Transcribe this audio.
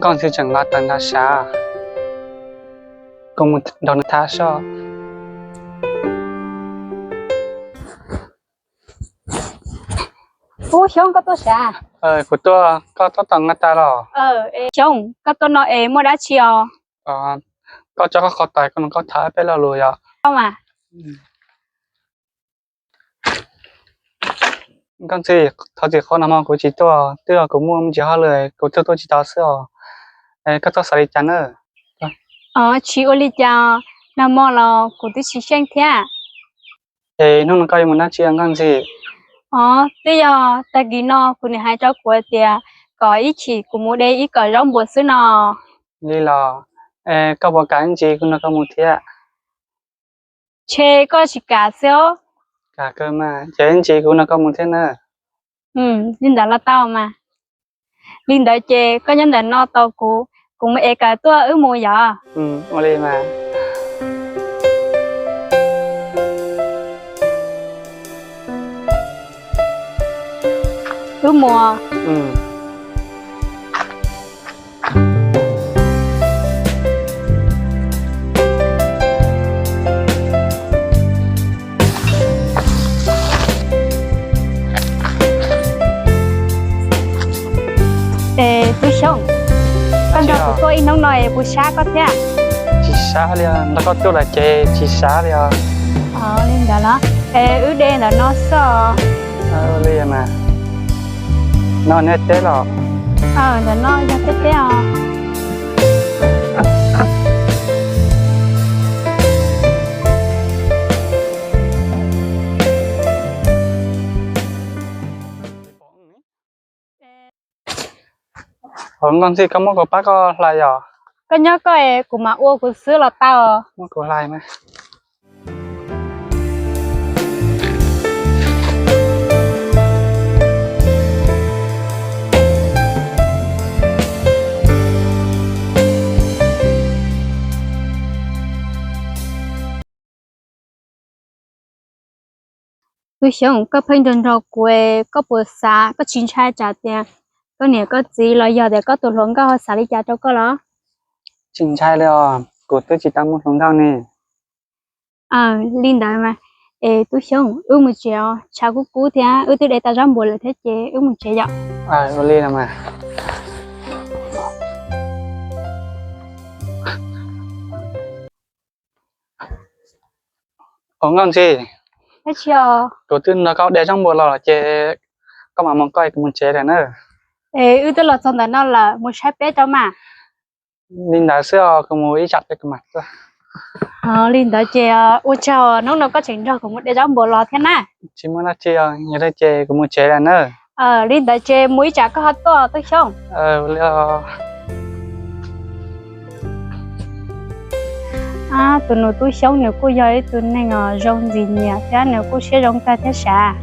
Nkauj Ntxhi tseem nqa taws nqa sav, kuv mus nrog nws tham soj. Ub, Xyoob, koj tuaj sav? Kuv tuaj, koj tab tom nqa taws los? Xyoob, koj tuaj no es muaj dab tsi os? Koj tso koj qhov tais, koj nrog koj tham peb lo lus yom. Nkauj Ntxhi, thov txim qhov nag hmo kuv tsis tuaj, twb yog kuv muaj me ntsis hauj lwm kuv thiaj tuaj tsis tau xwb os. Koj txhob xav li cas na. Tsis ua li cas, nag hmo los kuv twb tsis xyeej thiab. Es hnub no koj yuav mus dab tsi os Nkauj Ntxhi? Os, twb yog tag kis no kuv niam hais rau kuv tias kom ib chim kuv mus de ib kom zaub npua xwb no. Li los, koj puas kam ib ntsis kuv nrog koj mus thiab? Ntshe koj tsis kam xwb os. Kam kawg mas, ces ib ntsis kuv nrog koj mus thiab na. Li ntawd los tau mas. Li ntawd ces koj nyob ntawm no tos kuv, kuv mus es kawm tuaj wb mus yom. Ua li mas. Wb mus. Es Tub Xyooj, koj nrog kuv tuaj ib hnub no es puas sab koj thiab? Tsis sab li, nrog koj tuaj lawm ces tsis sab li os. Li ntawd los, es wb de ntawm no xwb os. Li mas, no nej teb los? Ntawm no yog peb teb os. Ov, Nkauj Ntxhi, koj muab kuv pab koj hlais yom? Koj nyob koj es kuv mam ua kuv xwb los tau. Muab kuv hlais mas. Tub Xyooj, koj pheej nrog nrog kuv, koj puas xav, koj tsis ntshai tsam tias koj niam koj txiv los yog tias koj tus hluas nkauj ho xav li cas rau koj los? Tsis ntshai li os, kuv twb tsis tau muaj hluas nkauj ne. Li ntawd mas, es Tub Xyooj, wb mus tsev os, tshav kub kub thiab wb twb de tau zaub npua lawm thiab ces wb mus tsev yom. Ua li los mas. Ov, Nkauj Ntxhi, kuv twb nrog koj de zaub npua los ces koj mam mus koj, kuv mus tsev lawm na. Es wb twb los txog ntawm no lawm, mus saib peb rau mas. Li ntawd xwb os, kuv mus ib tsam peb kuv mam tuaj. Li ntawd ces ua tsaug, hnub no koj tseem nrog kuv mus de zaub npua los thiab na. Tsis muaj dab tsi os, yog li ces kuv mus tsev lawm na. Li ntawd ces mus ib tsam koj ho tuaj Tub Xyooj. Tus nus Tub Xyooj nws kuj yog ib tug neeg zoo ntxim nyiam thiab nws kuj siab zoo kawg thiab sav.